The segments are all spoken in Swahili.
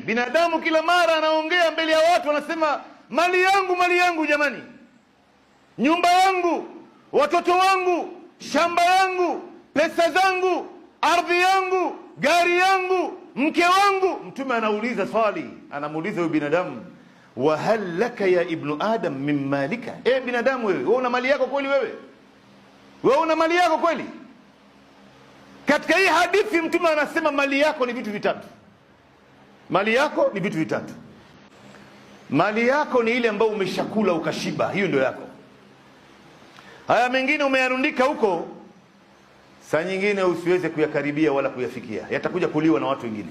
Binadamu kila mara anaongea mbele ya watu, anasema mali yangu, mali yangu, jamani, nyumba yangu, watoto wangu, shamba yangu, pesa zangu, ardhi yangu, gari yangu, mke wangu. Mtume anauliza swali, anamuuliza huyu binadamu, wa hal laka ya ibnu adam min malika? E binadamu wewe, wewe una mali yako kweli? Wewe wewe una mali yako kweli? Katika hii hadithi Mtume anasema mali yako ni vitu vitatu. Mali yako ni vitu vitatu. Mali yako ni ile ambayo umeshakula ukashiba, hiyo ndio yako. Haya mengine umeyarundika huko, saa nyingine usiweze kuyakaribia wala kuyafikia, yatakuja kuliwa na watu wengine.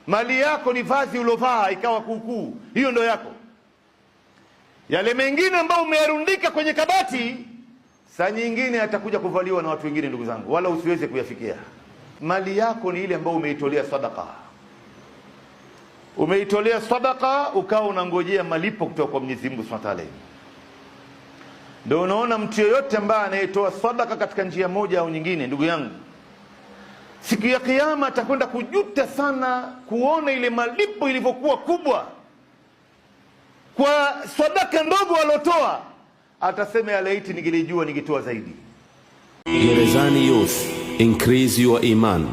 Mali yako ni vazi ulovaa ikawa kuukuu, hiyo ndio yako. Yale mengine ambayo umeyarundika kwenye kabati, saa nyingine yatakuja kuvaliwa na watu wengine, ndugu zangu, wala usiweze kuyafikia. Mali yako ni ile ambayo umeitolea sadaka, umeitolea sadaka ukawa unangojea malipo kutoka kwa Mwenyezi Mungu Subhanahu wa Ta'ala. Ndio unaona mtu yoyote ambaye anayetoa sadaka katika njia moja au nyingine, ndugu yangu, siku ya Kiyama atakwenda kujuta sana kuona ile malipo ilivyokuwa kubwa kwa sadaka ndogo aliotoa. Atasema ya laiti ningelijua ningetoa zaidi. Gerezani Youth, increase your iman.